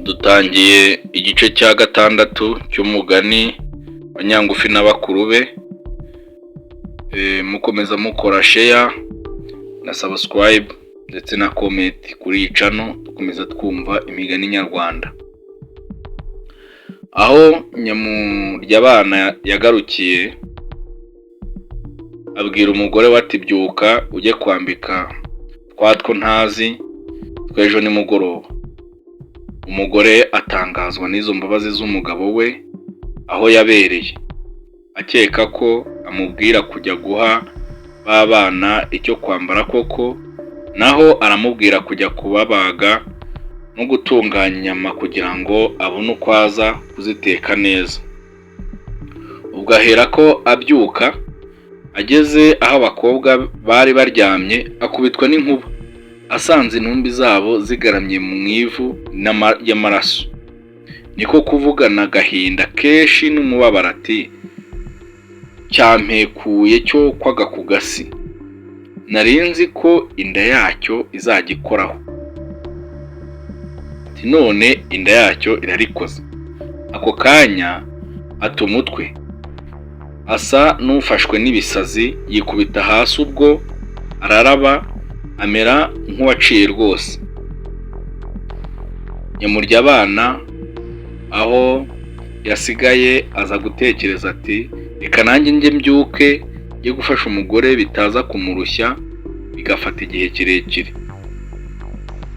Dutangiye igice cya gatandatu cy'umugani wa Nyangufi na bakuru be, mukomeza mukora share na subscribe ndetse na comment kuri iyi channel, dukomeza twumva imigani nyarwanda. Aho Nyamuryabana yagarukiye, abwira umugore we ati: "Byuka ujye kwambika twa two ntazi tw'ejo nimugoroba." Umugore atangazwa n'izo mbabazi z'umugabo we aho yabereye, akeka ko amubwira kujya guha ba bana icyo kwambara koko, naho aramubwira kujya kubabaga no gutunganya inyama kugira ngo abone uko aza kuziteka neza. Ubwo aherako abyuka, ageze aho abakobwa bari baryamye akubitwa n'inkuba, asanze intumbi zabo zigaramye mu ivu ry'amaraso. Niko kuvugana agahinda kenshi n'umubabaro ati: "Cyampekuye cyo kwaga ku gasi, nari nzi ko inda yacyo izajya ikoraho, ati none inda yacyo irarikoze." Ako kanya ata umutwe, asa n'ufashwe n'ibisazi, yikubita hasi ubwo araraba, amera nk'uwaciye rwose. Nyamuryabana aho yasigaye aza gutekereza ati: "Reka nanjye njye mbyuke njye gufasha umugore, bitaza kumurushya bigafata igihe kirekire."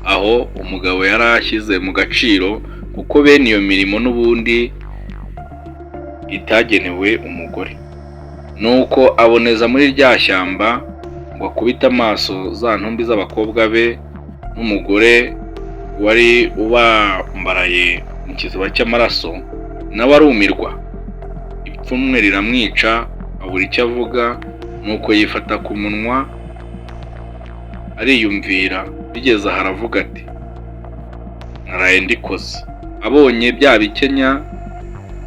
Aho umugabo yari ashyize mu gaciro, kuko bene iyo mirimo n'ubundi itagenewe umugore. Nuko aboneza muri rya shyamba ngo akubite amaso za ntumbi z'abakobwa be n'umugore wari ubambaraye mu kiziba cy'amaraso, nawe arumirwa, ipfunwe riramwica, abura icyo avuga. Nuko yifata ku munwa ariyumvira, bigeze aho aravuga ati: "Naraye ndikoze, abonye bya bikenya,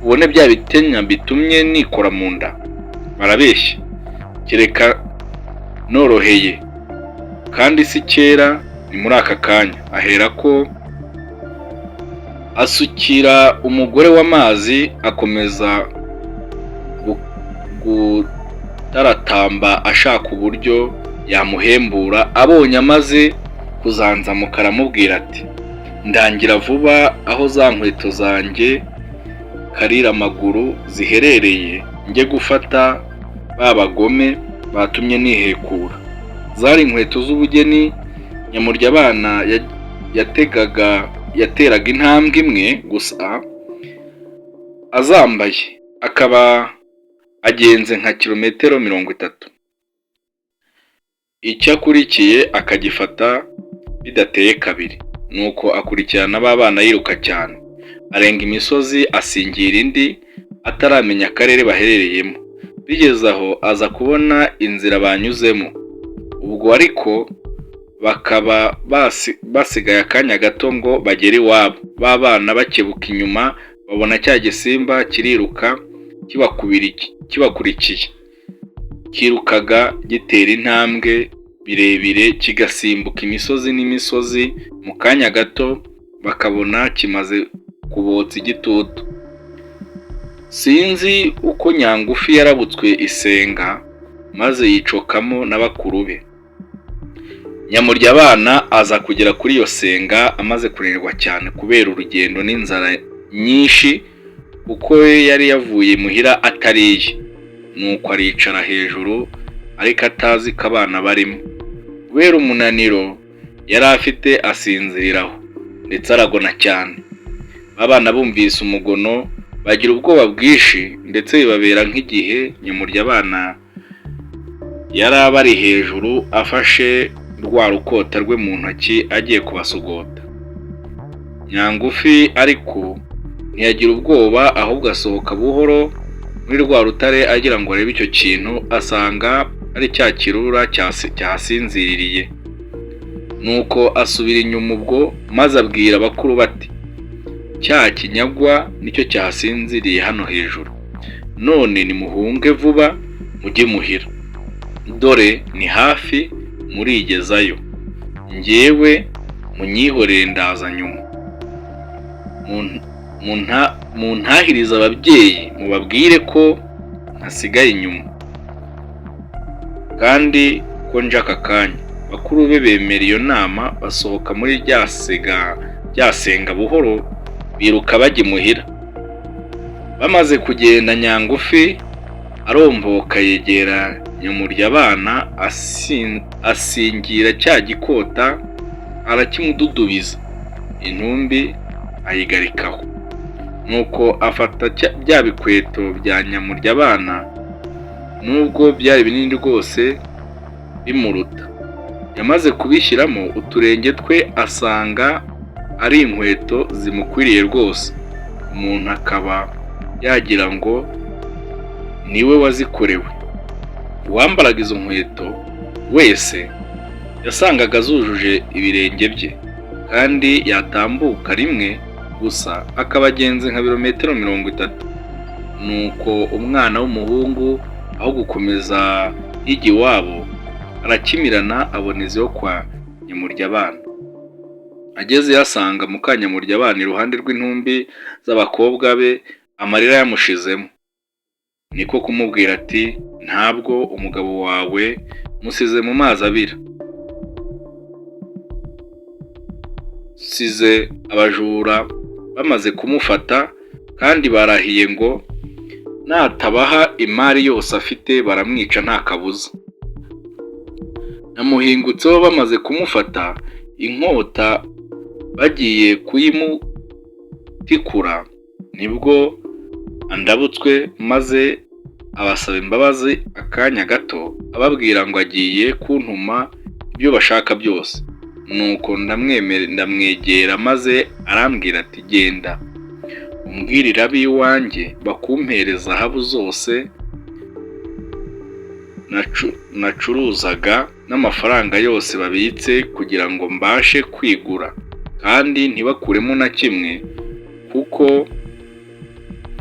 ubone bya bikenya bitumye nikora mu nda, barabeshya, kereka noroheye, kandi si kera, ni muri aka kanya." Ahera ko asukira umugore w'amazi, akomeza gutaratamba ashaka uburyo yamuhembura. Abonye amaze kuzanzamuka, aramubwira ati: "Ndangira vuba aho za nkweto zanjye karira amaguru ziherereye, njye gufata ba bagome batumye nihekura." Zari inkweto z'ubugeni. Nyamuryabana yategaga, yateraga intambwe imwe gusa azambaye, akaba agenze nka kilometero 30, icyo akurikiye akagifata bidateye kabiri. Nuko akurikirana ba bana yiruka cyane, arenga imisozi asingira indi, ataramenya akarere baherereyemo. Bigeze aho aza kubona inzira banyuzemo. Ubwo ariko bakaba basigaye akanya gato ngo bagere iwabo. Ba bana bakebuka inyuma, babona cya gisimba kiriruka kibakurikiye. Kirukaga gitera intambwe birebire, kigasimbuka imisozi n'imisozi, mu kanya gato bakabona kimaze kubotsa igitutu. Sinzi uko Nyangufi yarabutswe isenga maze yicokamo na bakuru be. Nyamuryabana aza kugera kuri iyo senga amaze kunanirwa cyane kubera urugendo n'inzara nyinshi, kuko we yari yavuye muhira atariye. Nuko aricara hejuru, ariko atazi ko abana barimo. Kubera umunaniro yari afite asinziriraho, ndetse aragona cyane. Abana bumvise umugono bagira ubwoba bwinshi, ndetse bibabera nk'igihe Nyamuryabana yari abari hejuru afashe rwa rukota rwe mu ntoki agiye kubasogota. Nyangufi ariko ntiyagira ubwoba, ahubwo asohoka buhoro muri rwa rutare agira ngo arebe icyo kintu, asanga ari cya kirura cyasinziriye. Nuko asubira inyuma ubwo, maze abwira abakuru bati: "Cya kinyagwa nicyo cyasinziriye hano hejuru, none nimuhunge vuba mujye muhira, dore ni hafi murigezayo, njyewe munyihorere ndaza nyuma." Muntahirize ababyeyi, mubabwire ko ntasigaye inyuma kandi ko nje aka kanya." Bakuru be bemera iyo nama, basohoka muri rya senga buhoro, biruka bajya imuhira. Bamaze kugenda, Nyangufi aromboka yegera Nyamuryabana, asingira cya gikota arakimududubiza, intumbi ayigarikaho. Nuko afata bya bikweto bya Nyamuryabana, nubwo byari binini rwose bimuruta. Yamaze kubishyiramo uturenge twe asanga ari inkweto zimukwiriye rwose, umuntu akaba yagira ngo niwe wazikorewe. Uwambaraga izo nkweto wese yasangaga zujuje ibirenge bye, kandi yatambuka rimwe gusa akaba agenze nka birometero 30. Nuko umwana w'umuhungu aho gukomeza hirya iwabo, arakimirana aboneza iyo kwa Nyamuryabana. Agezeyo asanga Mukanyamuryabana iruhande rw'intumbi z'abakobwa be, amarira yamushizemo. Niko kumubwira ati: "Ntabwo umugabo wawe musize mu mazi abira, nsize abajura bamaze kumufata, kandi barahiye ngo natabaha imari yose afite baramwica nta kabuza. Namuhingutseho bamaze kumufata, inkota bagiye kuyimutikura, nibwo andabutswe maze abasaba imbabazi akanya gato, ababwira ngo agiye kuntuma ibyo bashaka byose. Nuko ndamwegera maze arambwira ati: 'Genda umbwirire ab'iwanjye bakumpere zahabu zose nacuruzaga n'amafaranga yose babitse kugira ngo mbashe kwigura, kandi ntibakuremo na kimwe, kuko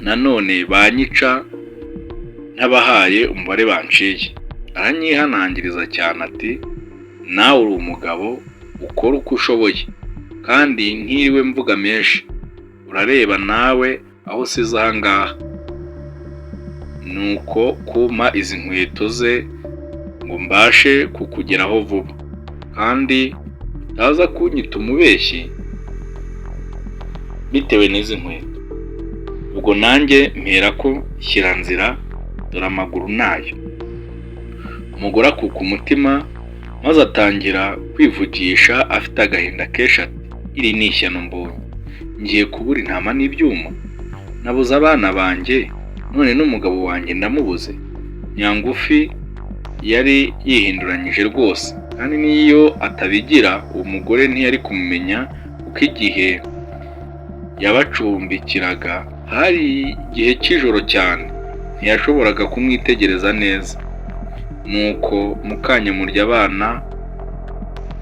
nanone banyica ntabahaye umubare banciye.' Aranyihanangiriza cyane ati: 'Nawe uri umugabo, ukore uko ushoboye, kandi ntiriwe mvuga menshi, urareba nawe aho usize aha ngaha.' Nuko kumpa izi nkweto ze ngo mbashe kukugeraho vuba, kandi utaza kunyita umubeshyi bitewe n'izi nkweto.' Ubwo nanjye mperako nshyira nzira, dore amaguru nayo." Umugore akuka umutima maze atangira kwivugisha afite agahinda kenshi ati: "Iri ni ishyano mbonye, ngiye kubura intama n'ibyuma, nabuze abana banjye, none n'umugabo wanjye ndamubuze." Nyangufi yari yihinduranyije rwose, kandi n'iyo atabigira uwo mugore ntiyari kumumenya, kuko igihe yabacumbikiraga hari igihe cy'ijoro cyane, ntiyashoboraga kumwitegereza neza. Nuko Mukanyamuryabana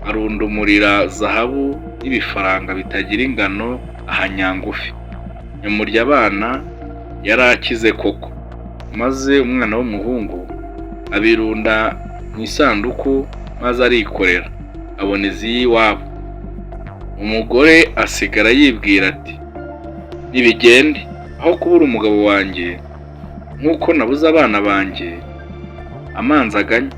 arundumurira zahabu n'ibifaranga bitagira ingano aha Nyangufi. Nyamuryabana yari akize koko, maze umwana w'umuhungu abirunda mu isanduku maze arikorera aboneza iy'iwabo. Umugore asigara yibwira ati: "Nibigende, aho kubura umugabo wanjye nk'uko nabuze abana banjye." Amanzaganya,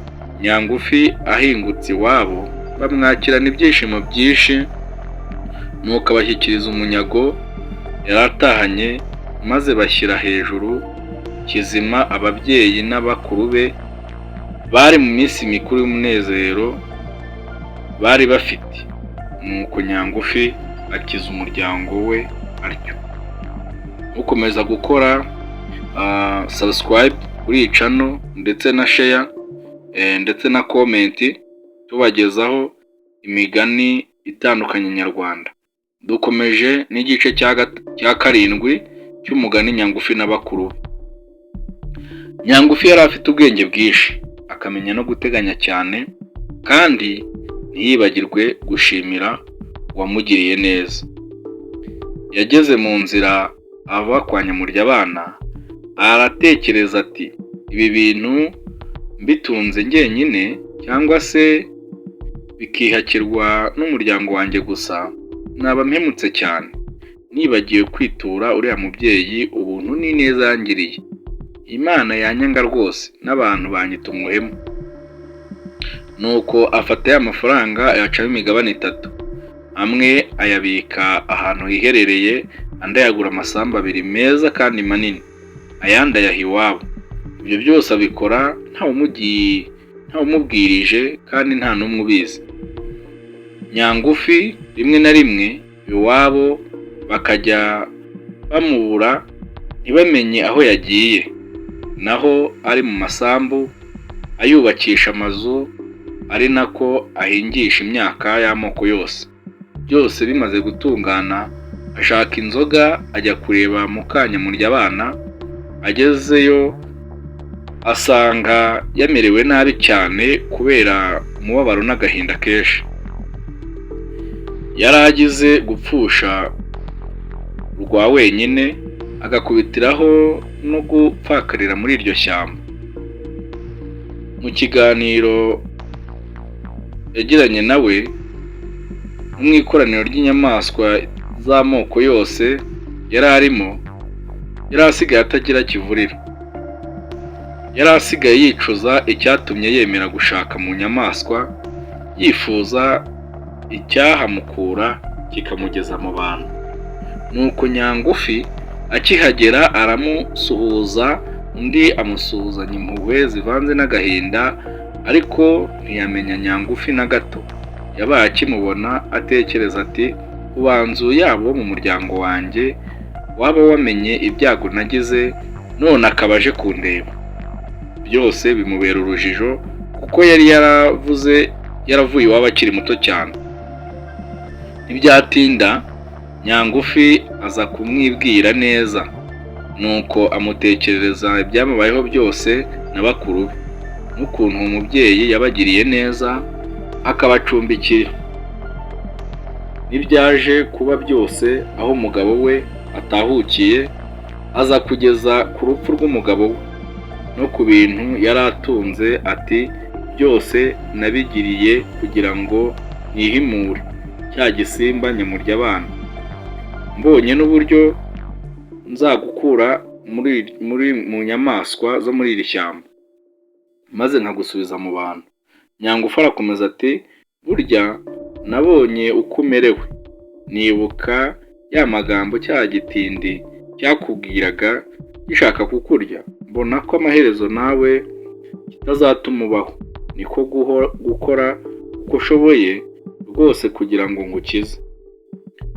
Nyangufi ahingutse iwabo bamwakirana ibyishimo byinshi, nuko abashyikiriza umunyago yari atahanye, maze bashyira hejuru kizima. Ababyeyi n'abakuru be bari mu minsi mikuru y'umunezero bari bafite. Nuko Nyangufi akiza umuryango we atyo. Mukomeza gukora subscribe kuri iyi channel ndetse na share ndetse na comment, tubagezaho imigani itandukanye nyarwanda. Dukomeje n'igice cya karindwi cy'umugani Nyangufi na bakuru be. Nyangufi yari afite ubwenge bwinshi, akamenya no guteganya cyane, kandi ntiyibagirwe gushimira uwamugiriye neza. Yageze mu nzira ava kwa Nyamuryabana, aratekereza ati: "Ibi bintu mbitunze njyenyine cyangwa se bikihakirwa n'umuryango wanjye gusa, naba mpemutse cyane." Nibagiwe kwitura uriya mubyeyi ubuntu n'ineza yangiriye, Imana yanyanga rwose, n'abantu banyita umuhemu." Nuko afata ya mafaranga ayacamo imigabane itatu, amwe ayabika ahantu hiherereye, andi ayagura amasambu abiri meza kandi manini, ayandi ayaha iwabo. Ibyo byose abikora ntawumubwirije kandi nta n'umwe ubizi. Nyangufi rimwe na rimwe iwabo bakajya bamubura ntibamenye aho yagiye, naho ari mu masambu ayubakisha amazu, ari nako ahingisha imyaka y'amoko yose. Byose bimaze gutungana, ashaka inzoga ajya kureba Mukanyamuryabana. Agezeyo asanga yamerewe nabi cyane kubera umubabaro n'agahinda kenshi yari agize gupfusha rwa wenyine, agakubitiraho no gupfakarira muri iryo shyamba. Mu kiganiro yagiranye nawe no mu ikoraniro ry'inyamaswa z'amoko yose yari arimo, yari asigaye atagira kivurira. Yari asigaye yicuza icyatumye yemera gushaka mu nyamaswa, yifuza icyahamukura kikamugeza mu bantu. Nuko Nyangufi akihagera aramusuhuza, undi amusuhuzanya impuhwe zivanze n'agahinda, ariko ntiyamenya Nyangufi na gato. Yabaye akimubona atekereza ati: "Ubanza yaba uwo mu muryango wanjye waba wamenye ibyago nagize, none akaba aje kundeba." Byose bimubera urujijo kuko yari yaravuze yaravuye iwabo akiri muto cyane. Ntibyatinda Nyangufi aza kumwibwira neza, nuko amutekerereza ibyamubayeho byose na bakuru be, n'ukuntu uwo mubyeyi yabagiriye neza akabacumbikira, n'ibyaje kuba byose aho umugabo we atahukiye, aza kugeza ku rupfu rw'umugabo we, no ku bintu yari atunze, ati: "Byose nabigiriye kugira ngo nihimure cya gisimba Nyamuryabana, mbonye n'uburyo nzagukura muri mu nyamaswa zo muri iri shyamba, maze nkagusubiza mu bantu." Nyangufi arakomeza ati: "Burya nabonye uko umerewe, nibuka ya magambo cya gitindi cyakubwiraga gishaka kukurya, mbona ko amaherezo nawe kitazatuma ubaho, niko gukora uko ushoboye rwose kugira ngo ngukize."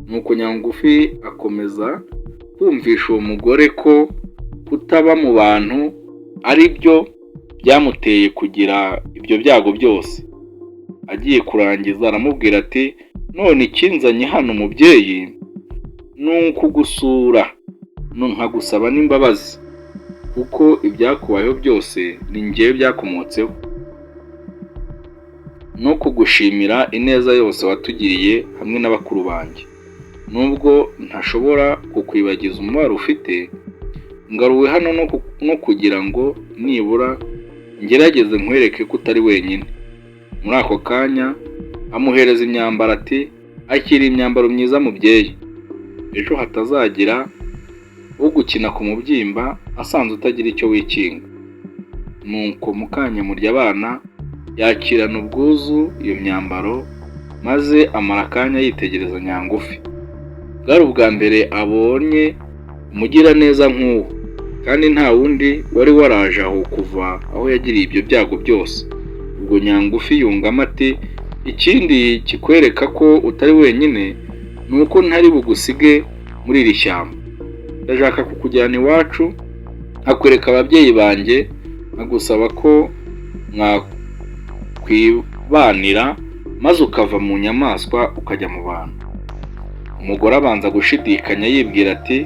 Nuko Nyangufi akomeza kumvisha uwo mugore ko kutaba mu bantu ari byo byamuteye kugira ibyo byago byose. Agiye kurangiza aramubwira ati: "None ikinzanye hano, mubyeyi, ni ukugusura nkagusaba n'imbabazi, kuko ibyakubayeho byose ni njyewe byakomotseho, no kugushimira ineza yose watugiriye hamwe na bakuru banjye. Nubwo ntashobora kukwibagiza umubabaro ufite, ngaruwe hano no kugira ngo nibura ngerageze nkwereke ko utari wenyine." Muri ako kanya amuhereza imyambaro ati: "Akira imyambaro myiza, mubyeyi, ejo hatazagira ugukina ku mubyimba asanze utagira icyo wikinga." Nuko Mukanyamuryabana yakirana ubwuzu iyo myambaro, maze amara akanya yitegereza Nyangufi. Bwari ubwa mbere abonye umugiraneza nk'uwo, kandi nta wundi wari waraje aho kuva aho yagiriye ibyo byago byose. Ubwo Nyangufi yungamo ati: "Ikindi kikwereka ko utari wenyine ni uko ntari bugusige muri iri shyamba. Ndashaka kukujyana iwacu, nkakwereka ababyeyi banjye, nkagusaba ko mwakwibanira, maze ukava mu nyamaswa ukajya mu bantu." Umugore abanza gushidikanya, yibwira ati: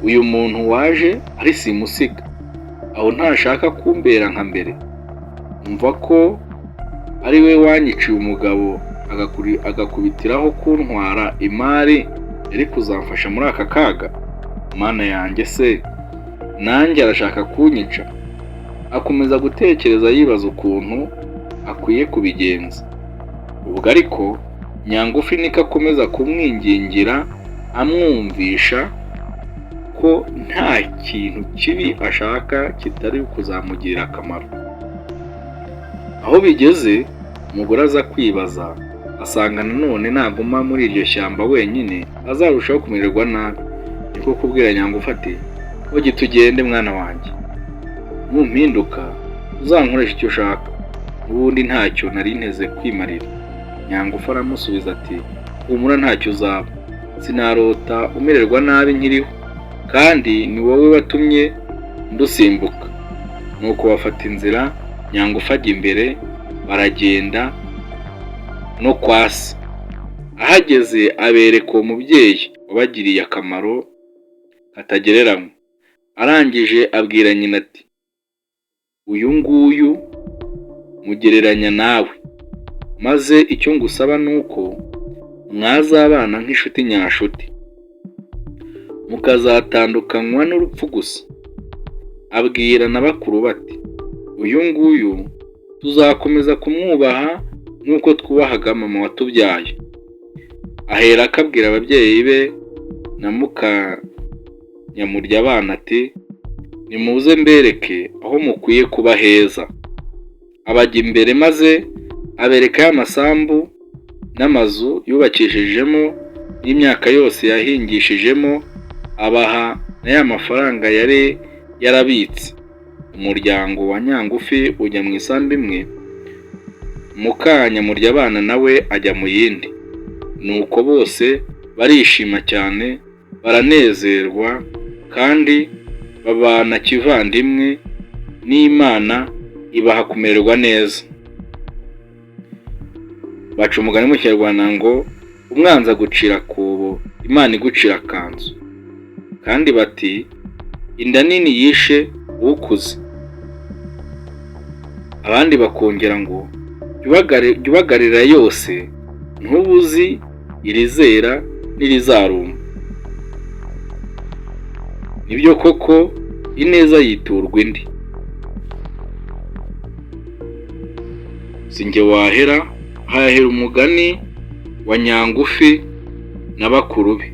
"Uyu muntu waje ari simusiga, aho ntashaka kumbera nka mbere? Umva ko ari we wanyiciye umugabo, agakubitiraho kuntwara imari yari kuzamfasha muri aka kaga. Mana yanjye, se nanjye arashaka kunyica?" Akomeza gutekereza yibaza ukuntu akwiye kubigenza. Ubwo ariko Nyangufi niko akomeza kumwingingira. Amwumvisha ko nta kintu kibi ashaka kitari kuzamugirira akamaro. Aho bigeze, umugore aza kwibaza, asanga nanone naguma muri iryo shyamba wenyine azarushaho kumererwa nabi. Niko kubwira Nyangufi ati: "Hogi tugende mwana wanjye, numpinduka uzankoresha icyo ushaka, n'ubundi ntacyo nari nteze kwimarira." Nyangufi aramusubiza ati: "Humura, ntacyo uzaba, sinarota umererwa nabi nkiriho, kandi ni wowe watumye ndusimbuka." Nuko bafata inzira, Nyangufi ajya imbere, baragenda no kwa se. Ahageze abereka uwo mubyeyi wabagiriye akamaro katagereranywa. Arangije abwira nyina ati: "Uyu nguyu mugereranya nawe, maze icyo ngusaba ni uko mwazabana nk'inshuti nyanshuti, mukazatandukanywa n'urupfu gusa." Abwira na bakuru bati: "Uyu nguyu tuzakomeza kumwubaha nk'uko twubahaga mama watubyaye." Ahera akabwira ababyeyi be na muka Nyamuryabana ati: "Nimuze mbereke aho mukwiye kuba heza." Abajya imbere maze abereka ya masambu n'amazu yubakishijemo n'imyaka yose yahingishijemo, abaha na ya mafaranga yari yarabitse. Umuryango wa Nyangufi ujya mu isambu imwe, muka Nyamuryabana nawe ajya mu yindi. Nuko bose barishima cyane, baranezerwa kandi babana kivandimwe, n'Imana ibaha kumererwa neza. Baca umugani mu Kinyarwanda ngo: "Umwanzi agucira akobo, Imana igucira akanzu." Kandi bati: "Inda nini yishe ukuze." Abandi bakongera ngo: "Jya ubagarira yose, ntuba uzi irizera n'irizarumba." Nibyo koko, ineza yiturwa indi. Si njye wahera, hahera umugani wa Nyangufi na bakuru be.